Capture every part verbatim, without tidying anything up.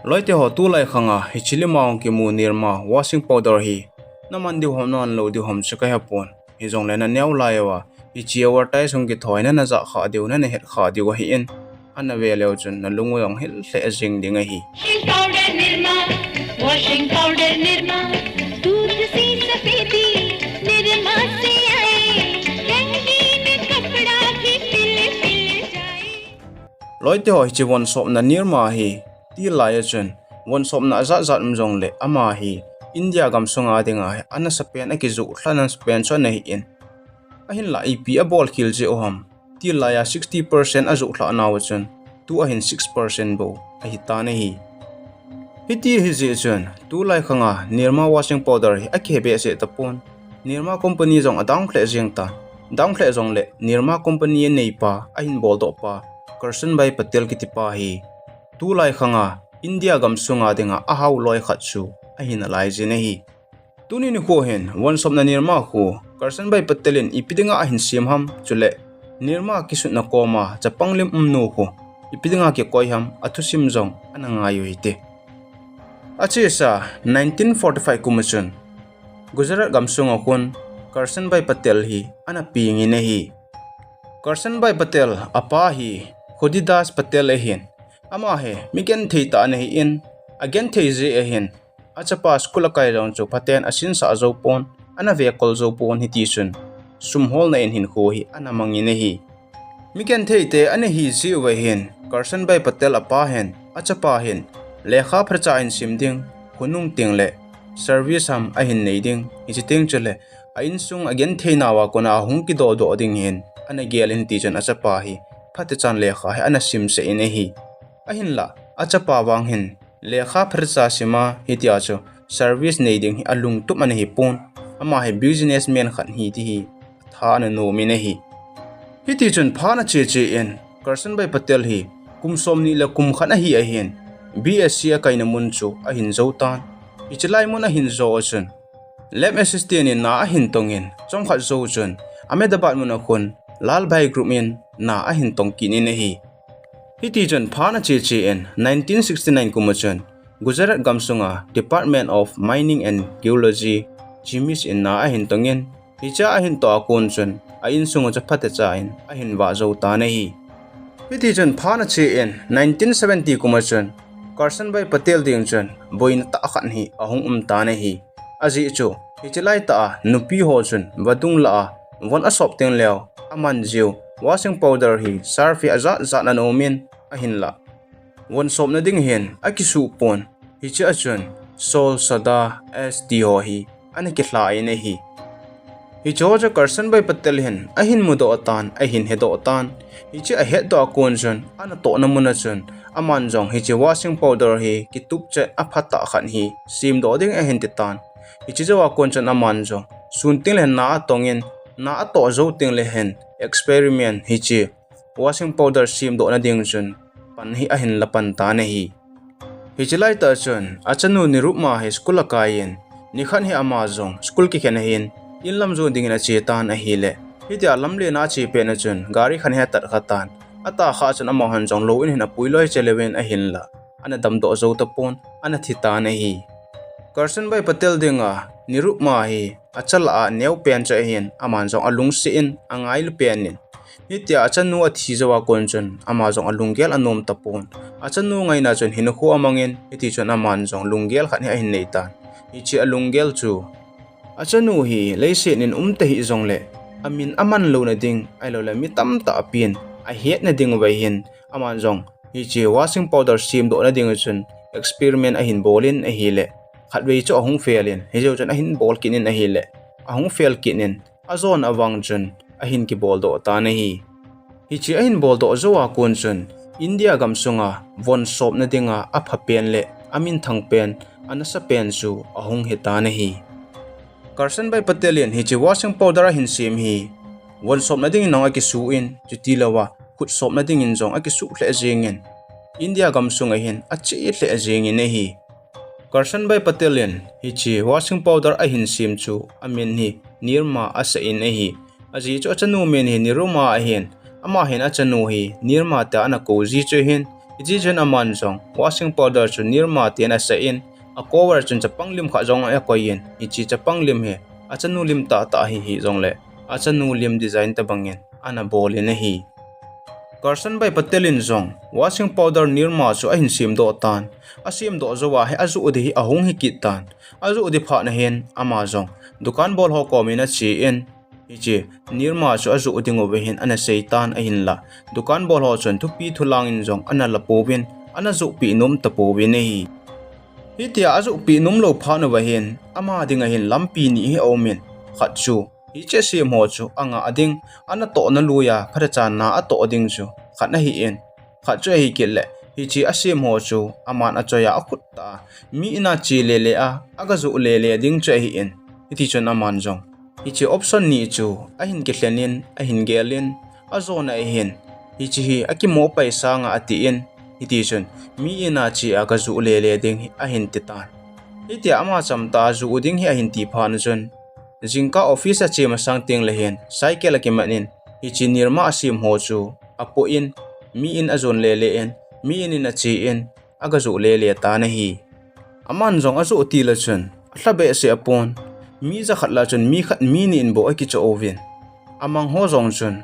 Loite ho, tulai khanga hiche lima hung kimu Nirma washing powder hi naman diu ham, naman lou diu ham chu kahepon. Hijongle naneo lai uva, hiche advertise hung kithoi nana jah kha diu, nana het kha diu ahin. Ana ve leu chun nalung u jong hil lheh jing ding ahi. Washing powder Nirma, washing powder Nirma, दूध सी सफेदी Nirma से आए, रंगीन कपड़ा भी खिल खिल जाए. Loite ho, hiche vonsopna Nirma hi tilai a chun vonsopna ajat jat um jongle ama hi India gamsunga dinga hi anasapen, akijoh lhah nasapen chu ana hin. Ahinlah ipi abol khel jeh u ham, tilai a sixty percent ajoh lhah nauva chun, tua hin six percent bou ahitan ahi. Hiti ahi jeh chun tulai khanga Nirma washing powder hi akihe behseh tapon. Nirma company jong adown lheh jeng tan. Down lheh jongle Nirma company aneipa, ahin boldohpa Karshanbhai Patel kitipa hi tulai khanga India gamsunga dinga ahao loi khat chu ahi nalaijin ahi. Tuni nikho hin vonsopna Nirma khu Karshanbhai Patel in ipi dinga ahin sem ham, chule Nirma kisutna koma chapang lim umnu khu ipi dinga kikoi ham, athusim jong ana ngai u hite. Achesa nineteen forty-five kum a chun Gujarat gamsunga khun Karshanbhai Patel hi ana pengin ahi. Karshanbhai Patel apa hi Khudidas Patel ahin. Ama hi migenthei tah ana hin, agenthei jeh ahin achapa school akai jong chu phaten asinsah joupon, ana vekol joupon, hitichun sum holna in hinkho hi ana mangin ahi. Migenthei te ana hi jeh uva hin Karshanbhai Patel apa hin achapa hin lekha phatecha ahin sim ding, khonung tengle service ham ahin nei ding, hiche teng chule a insung agenthei nauva kona ahung kidodoh ding hin ana gelin, hitichun achapa hi phatechan lekha hi ana simsah in ahi. Ahinlah achapa vang hin lekha phatecha sima hitia chu service nei ding hi alungtup ana hipon, ama hi businessman khat ahi ti hi atha ana nomin ahi. Hitichun phat ache che in Karshanbhai Patel hi kum somni le kum khat ahi ahin, B S C akaina mun chu ahin jou tan. Hiche lai mun ahin jou a chun lab assistant in na ahin tongin, chomkhat jou chun Ahmedabad muna khun Lalbhai Group in na ahin tong kit in ahi. Hitichun phat ache che in nineteen sixty-nine kum a chun Gujarat gamsunga Department of Mining and Geology, GMIGS in na ahin tongin, hichea ahin toh a kon chun a insung u chu phatecha in ahin vah jou tan ahi. Hitichun phat ache in nineteen seventy kum a chun Karshanbhai Patel ding chun boina tah khat hi ahung um tan ahi. Ajeh chu hiche laitah a nupi ho chun vadung lah a von asop tengleu aman jiu washing powder hi surf hi ajat jat ana umin, ahinlah vonsopna ding hin akisuh pon. Hichea chun Sol, Sada, S ti ho hi ana kilha in ahi. Hicheho chu Karshanbhai Patel hin ahin mudoh tan, ahin hedoh tan. Hiche ahetdoh a kon chun anatohna mun a chun aman jong hiche washing powder hi kitupchet aphatah khat hi semdoh ding ahin titan. Hiche jouva kon chun aman jong sun tengle na atongin, na atoh jou tengle hin experiment hiche washing powder semdohna ding chun pan hi ahin la pan tan ahi. Hiche laitah chun achanu Nirupma hi school akaiyin, nikhat hi ama jong school kikhen ahin, in lam jon dingin ache tan ahile, hitia lamlen a ache pet a chun gari khat hi atat kha tan. Atat kha chun amahon jong lou in hin apui loi cheh leuvin ahinlah ana damdoh jou tapon, ana thi tan ahi. Karshanbhai Patel dinga Nirupma hi achalah a neopen chu ahin, aman jong alungset in angailu pen in, hitia achanu athi jouva kon chun ama jong alunggel anom tapon. Achanu ngaina chun hinkho amangin, hitichun aman jong lunggel khat hi ahin nei tan. Hiche alunggel chu achanu hi leiset in um tahih jongle amin aman louna ding ahiloule mi tamtah pen ahetna diuva hin aman jong hiche washing powder semdohna ding chun experiment ahin bolin ahile, khatvei chu ahung fail in, hijeh chun ahin bol kit in ahile, ahung fail kit in, ajona vang chun ahin kiboldoh tan ahi. Hiche ahin boldoh jouva kon chun India gamsunga vonsopna dinga aphapen le aminthangpen, anasapen chu ahung hitan ahi. Karshanbhai Patel in hiche washing powder ahin sem hi vonsopna dingin jong akisuh in, chutilouva khutsopna dingin jong akisuh lheh jengin, India gamsunga hin ache lheh jengin ahi. Karshanbhai Patel in hiche washing powder ahin sem chu amin hi Nirma asah in ahi. Ajeh chu achanu min hi Nirupma ahin, ama hin achanu hi Nirma tia ana kou ji chu ahin, Hiti chun aman jong washing powder chu Nirma tin asah in, a cover chun chapang lim khat jong akoi in, hiche chapang lim hi achanu lim tahtah hi hijongle achanu lim design tobangin ana bol in ahi. Karshanbhai Patel in jong washing powder Nirma chu ahin semdoh tan. Asemdoh jouva hi ajoh ding hi ahung hi kit tan. Ajoh ding phat nahin ama jong dukan bol ho komin ache in, hiche Nirma chu ajoh ding uva hin ana sei tan ahinla, dukan bol ho chun thupi thulang in jong ana lapouvin, ana johpeh nom tapouvin ahi. Hitia ajohpeh nom lou phat uva hin ama dinga hin lampi ni hi aumin, khat chu hiche sem ho chu angah ding, anatohna lui a phatechan na atoh ding chu khat ahin, khat chu ahi kit le, hiche asem ho chu aman achoi a akhut tah a, mi in a che lele a, aga joh lele ding chu ahin. Hiti chun aman jong hiche option ni chu ahin kilhen in, ahin gel in, ajona ahin, hiche hi akimoh pai sanga atin, hiti chun mi in a che a kajoh lele ding hi ahin ti tan. Hitia ama chamtah a joh ding hi ahin ti phat chun, jingkah office ache masang tengle hin cycle akiman in, hiche Nirma asem ho chu apoh in, mi in ajon lele in, mi in in ache in, aga joh lele tan ahi. Aman jong ajoh tile chun alha behseh apon, mi jakhat lah chun mi khat mi ni in bou akichoh uvin, amang ho jong chun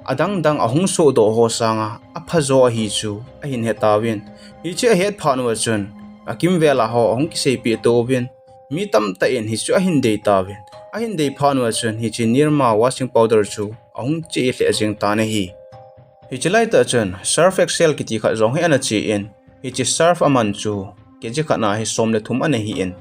adang dang ahung sohdoh ho sanga aphajo ahi chu ahin hetauvin, hiche ahet phat uva chun akimvel a ho ahung kiseipeh to uvin, mi tamtah in hichu ahin dei tauvin, ahin dei phat uva chun hiche Nirma washing powder chu ahung che lheh jeng tan ahi. Hiche laitah chun Surf Excel kiti khat jong hi ana che in, hiche Surf aman chu kg khat na hi som le thum ana hin,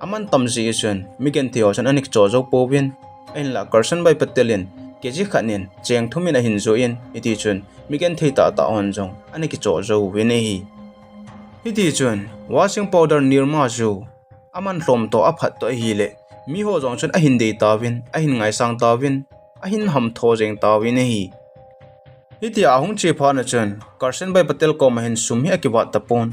aman tam jeh chun mi genthei ho chun ana kichoh jou pouvin, ahinla Karshanbhai Patel in kg khat nin cheng thum in ahin joh in, hiti chun mi genthei tahtah hon jong ana kichoh jouvin ahi. Hiti chun washing powder Nirma chu aman lhom toh aphat toh ahile, miho jong chun ahin dei tauvin, ahin ngaisang tauvin, ahin hamtho jeng tauvin ahi. Hitia ahung che phat chun Karshanbhai Patel koma hin sum hi akivat tapon.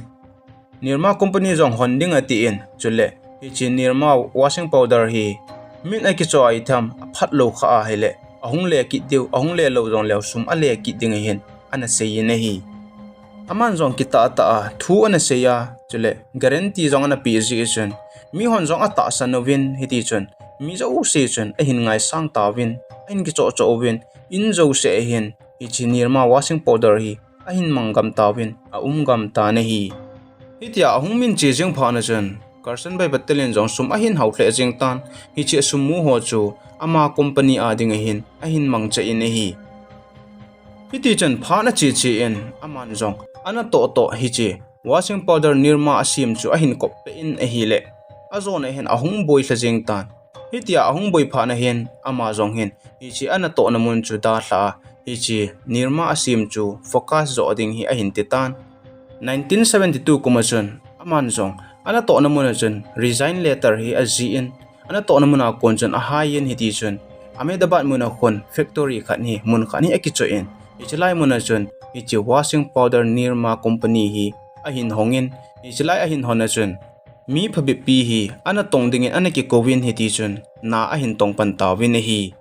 Nirma company jong hon ding atin, chule hiche Nirma washing powder hi min akichoh a itham aphat lou kha ahile, ahung le kit diu, ahung le lou jongleu sum ale kit ding ahin, ana sei in ahi. Aman jong kitah tah a thu ana sei a, chule guarantee jong ana pe jeh chun, mihon jong atahsan uvin, hiti chun mi jouse chun ahin ngaisang tauvin, ahin kichoh choh uvin, in jouse ahin hiche Nirma washing powder hi ahin mang gam tauvin, aum gam tan ahi. Hitia ahung min che jeng phat chun Karshanbhai Patel in jong sum ahin hao lheh jeng tan, hiche sum mu ho chu ama company a ding ahin, ahin mangcha in ahi. Hiti chun phat ache che in aman jong anatoh toh hiche washing powder Nirma asem chu ahin kop peh in ahile, ajona hin ahung boi lha jeng tan. Hitia ahung boi phat nahin ama jong hin hiche anatohna mun chu dalha a, hiche Nirma asem chu focus joh ding hi ahin ti tan. Nineteen seventy-two kum a chun aman jong anatohna mun a chun resign letter hi ajih in, anatohna mun a kon chun ahai in, hiti chun Ahmedabad mun a khun factory khat hi, mun khat hi akichoh in, hiche lai mun a chun hiche washing powder Nirma company hi ahin hong in, hiche lai ahin hon a chun mi phabep pi hi ana tong dingin ana kikouvin, hiti chun na ahin tong pan tauvin ahi.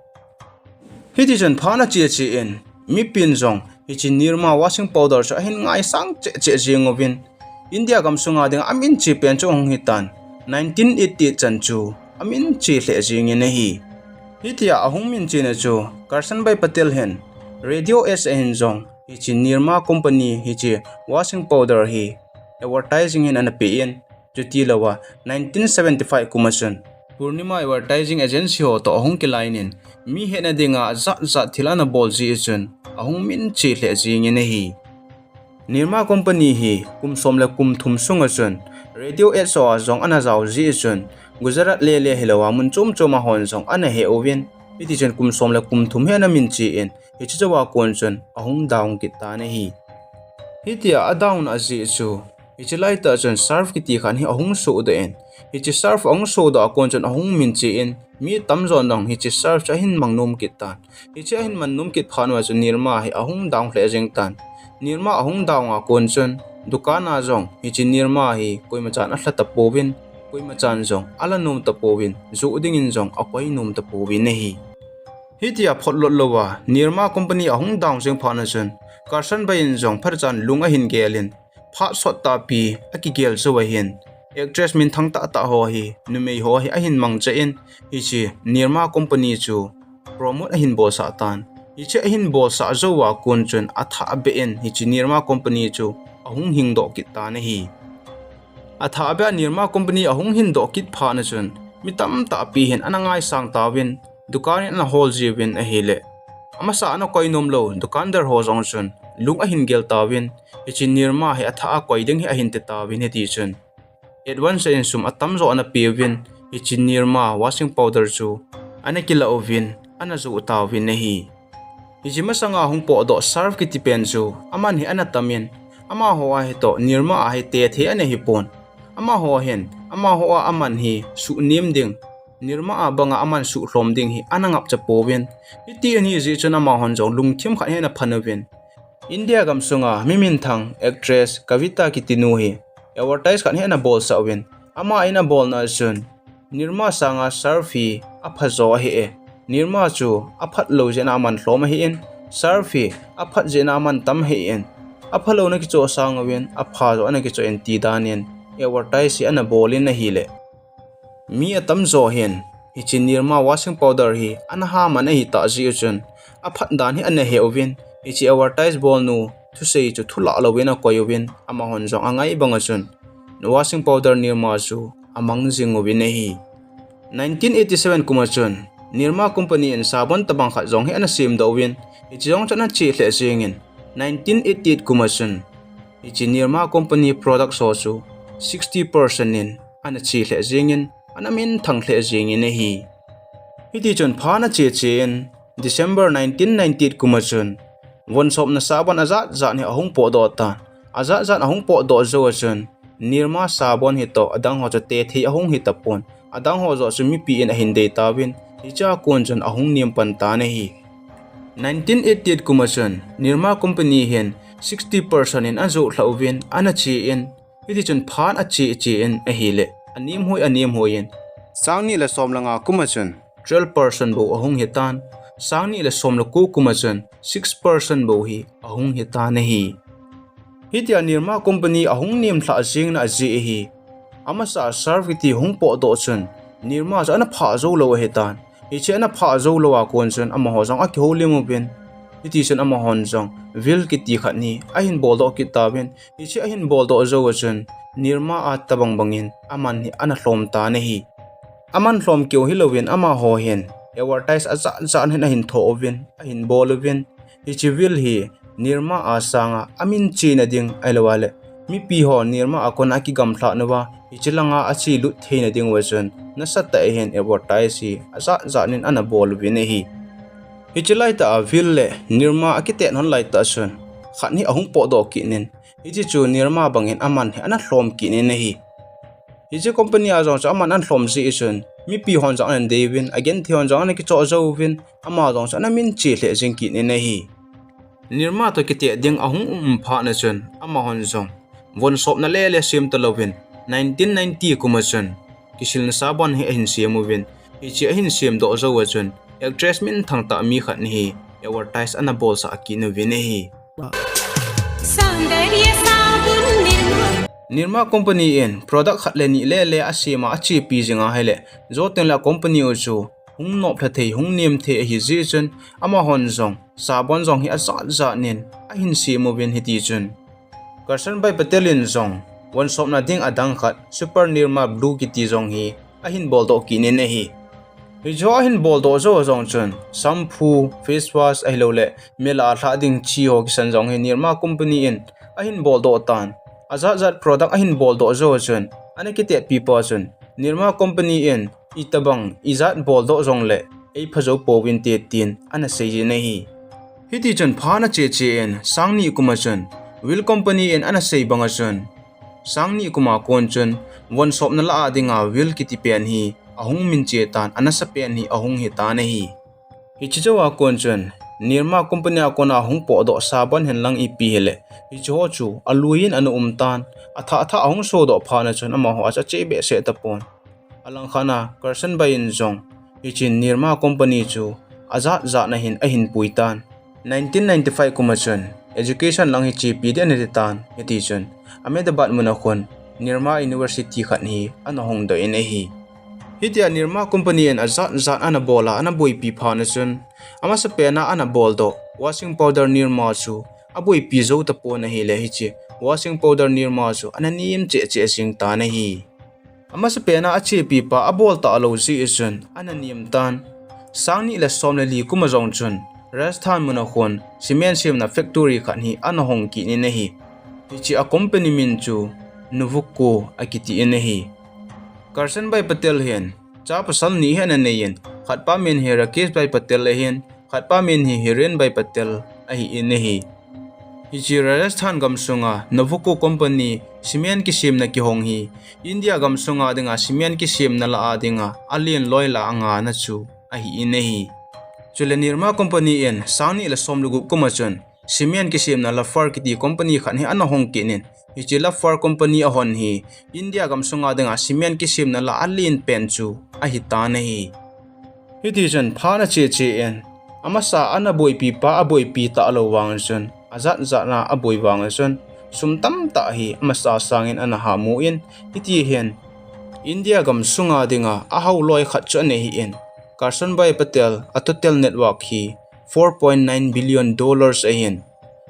Hiti chun phat ache che in mipin jong hiche Nirma washing powder chu ahin ngaisang cheh cheh jeng uvin, India gam sunga dinga amin che pen chu ahung hitan, nineteen eighty-eight chan chu amin che lheh jeng in ahi. Hitia ahung min chena chu Karshanbhai Patel hin radio ads a hin jong hiche Nirma company hiche washing powder hi advertising hin ana pe in, chuti louva nineteen seventy-five kum a chun Purnima Advertising Agency ho toh ahung kilain in, mi hetna dinga ajat jat thil ana bol jeh chun ahung min che lheh jeng in ahi. Nirma company hi kum som le kum thum sunga chun radio ads a jong ana jao jeh chun Gujarat lele hilouva mun chom chom a hon jong ana he uvin, hiti chun kum som le kum thum hi ana min che in, hiche jouva kon chun ahung down kit tan ahi. Hitia a down a jeh chu hiche laitah chun Surf kiti khat hi ahung sohdoh in, hiche Surf ahung sohdoh a kon chun ahung min che in, mi tamjon jong hiche Surf chu ahin mang nom kit tan. Hiche ahin mang nom kit phat uva chun Nirma hi ahung down lheh jeng tan. Nirma ahung down a kon chun dukan a jong hiche Nirma hi koima chan alha tapouvin, koima chan jong ala nom tapouvin, joh dingin jong akoi nom tapouvin ahi. Hitia photlot louva Nirma company ahung down jeng phat a chun Karshanbhai in jong phatechan lung ahin gel in, phat sot tahpi akigel jou ahin, actress minthang tahtah ho hi, numei ho hi ahin mangcha in, hiche Nirma Company chu promote ahin bolsah tan. Hiche ahin bolsah jou a kon chun athah beh in hiche Nirma Company chu ahung hingdoh kit tan ahi. Athah beh a Nirma Company ahung hingdoh kit phat na chun mi tamtah pi hin ana ngaisang tauvin, dukan in ana hol jiuvin ahile, amasa ana koi nom lou dukandar ho jong chun lung ahin gel tauvin, hiche Nirma hi athah a koi ding hi ahin ti tauvin hiti chun advance in sum atamjo ana peuvin, hiche Nirma washing powder chu ana kilah uvin, ana joh tauvin ahi. Hiche masanga hung potdoh Surf kiti pen chu aman hi ana tam in, amaho a hi toh Nirma a hi tethei ana hi pon. Amaho hin, amaho a aman hi suhnem ding, Nirma a banga aman suhlhom ding hi ana ngapcha pouvin. Hiti ahi jeh chun amahon jong lungthim khat hi ana phan uvin, India gamsunga mi minthang actress Kavita kiti nu hi advertise khat hi ana bolsah uvin, ama in abolna chun Nirma sanga Surf hi aphajo ahi e. Nirma chu aphat lou jeh a aman lhom ahi in, Surf hi aphat jeh a aman tam ahi in, aphalou na kichoh sang uvin, aphajo ana kichoh in ti dan in advertise hi ana bol in ahile, mi atamjo hin hiche Nirma washing powder hi ana ham ana hi tah jeh chun, aphat dan hi ana he uvin, hiche advertise bol nu thusei chu thulah louvin akoi uvin, amahon jong angai banga chun washing powder Nirma chu amang jing uvin ahi. Nineteen eighty seven kum a chun Nirma Company in sabon tabang khat jong hi ana semdoh uvin, hiche jong chu ana che lheh jeng in, nineteen eighty eight kum a chun hiche Nirma Company product ho chu sixty percent in ana che lheh jeng in, ana minthang lheh jeng in ahi. Hiti chun phat ana che che in, December nineteen ninety eight kum a chun von sopna sabon ajat jat hi ahung potdoh tan. Ajat jat ahung potdoh jou a chun Nirma sabon hi toh adang ho chu tethei ahung hi tapon. Adang ho joh chu mipi in ahin dei tauvin, hichea kon chun ahung nem pan tan ahi. Nineteen eighty eight kum a chun Nirma Company hin sixty percent in ajoh lhah uvin, ana che in, hiti chun phat ache che in ahile, anem hoi anem hoi in, sang ni le som le nga kum a chun twelve percent bou ahung hi tan, sang ni le som le ko kum a chun six percent bou hi ahung hi tan ahi. Hitia Nirma Company ahung nem lhah jeng na ajeh ahi. Amasa Surf kiti hung potdoh chun Nirma chu ana phah jou lou ahi tan. Hiche ana phah jou lou a kon chun amaho jong akihoulim uvin, hiti chun amahon jong Veil kiti khat hi ahin boldoh kit tauvin, hiche ahin boldoh jou a chun Nirma a tabang bang in aman hi ana lhom tan ahi. Aman lhom keu hilouvin amaho hin advertise ajat jat hin ahin thoh uvin, ahin bol uvin, hiche Veil hi Nirma a sanga amin chena ding ahilou le, mipi ho Nirma a kona akigamlhah nauva hiche langa ache lut theina diuva chun nasatah in advertise hi ajat jat in ana bol uvin ahi. Hiche laitah a Veil le Nirma akitet lhon laitah chun khat hi ahung potdoh kit in, hiche chu Nirma bang in aman hi ana lhom kit in ahi. Hiche company a jong chu aman ana lhom jeh chun mipi hon jong ana dei uvin, agenthei hon jong ana kichoh jou uvin, ama jong chu ana min che lheh jing kit in ahi. Nirma toh kitet ding ahung um phat na chun amahon jong von sopna lele sem talouvin, nineteen ninety kum a chun kisilna sabon hi ahin sem uvin, hiche ahin semdoh jou a chun actress minthang tah mi khat hi advertise ana bolsah kit uvin ahi. सौंदर्य साबुन Nirma Nirma Company in product khat le ni lele asem a achepi jing ahile, jou teng le company u chu hung nop lha thei, hung nem thei ahi jeh chun, amahon jong sabon jong hi ajat jat in ahin sem uvin, hiti chun Karshan Bhai Patel in jong von sopna ding adang khat Super Nirma Blue kiti jong hi ahin boldoh kit in ahi. Hiche ahin boldoh jou jong chun shampoo, face wash ahilou le mel a lhah ding chi ho kisan jong hi Nirma Company in ahin boldoh tan. Ajat jat product ahin boldoh jou chun ana kitetpi pa chun Nirma Company in itobang ijat boldoh jong le eipha jou pouvin te tin ana sei jin ahi. Hiti chun phat ana che che in, sang ni kum a chun Veil Company in ana sei bang a chun, sang ni kum a kon chun von sopna lah a dinga Veil kiti pen hi ahung min che tan, anasa pen hi ahung hi tan ahi. Hiche jou a kon chun Nirma Company a kona hung potdoh sabon hen lang ipi hile, hiche ho chu alui in ana um tan, athah thah ahung sodoh phat na chun amaho a chu ache behseh tapon. Alang khat a Karshan Bhai in jong hiche Nirma Company chu ajat jat na hin ahin pui tan. Nineteen ninety-five kum a chun education lang hi chepi ding ati tan, hiti chun Ahmedabad mun a khun Nirma University khat hi ana hongdoh in ahi. Hitia Nirma company in ajat jat ana bol a, ana boipi phat na chun, amasapen a ana boldoh washing powder Nirma chu aboipi jou tapon ahile, hiche washing powder Nirma chu ana nem cheh cheh jing tan ahi. Amasapen a achepi pa abol talou jeh chun ana nem tan. Sang ni le som le li kum a jong chun Rajasthan mun a khun cement semna factory khat hi ana hong kit in ahi. Hiche a company min chu Novoco akiti in ahi. Karshanbhai Patel hin cha pasal ni hi ana nei in, khat pa min hi Rakeshbhai Patel ahin, khat pa min hi Hirenbhai Patel ahi in ahi. Hiche Rajasthan gamsunga Novoco company cement kisemna kihong hi India gamsunga dinga cement kisemna lah a dinga alen loi lah a nga na chu ahi in ahi. Chule Nirma company in sang ni le som le gup kum a chun cement kisemna Lafar kiti company khat hi ana hong kit in, hiche Lafar company ahon hi India gamsunga dinga cement kisemna lah a alen pen chu ahi tan ahi. Hiti chun phat na cheh cheh in, amasa ana boipi pa aboipi talou vang chun, ajat jat na aboi vang chun, sum tamtah hi amasa sangin ana hamu in, hiti hin India gamsunga dinga ahao loi khat chu ana hi in, Karshanbhai Patel a total net worth hi four point nine billion dollars ahin,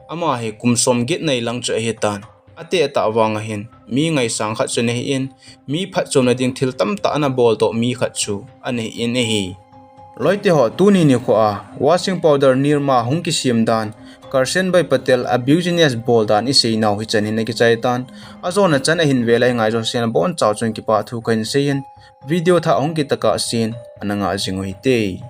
ama hi kum som get nai lang chu ahi tan. Ateh tah vang ahin, mi ngaisang khat chu ana hi in, mi phatchomna ding thil tamtah ana boldoh mi khat chu ana hi in ahi. Loite ho, tuni nikho a washing powder Nirma hung kisem dan, Karshanbhai Patel a business bol dan isei nau hichan hin akichai tan. Ajona chan ahin vel a ingai jouse na bonchau chun kipa thu kahin sei in, video thah hung kit tokah sen ana ngah jing u hite.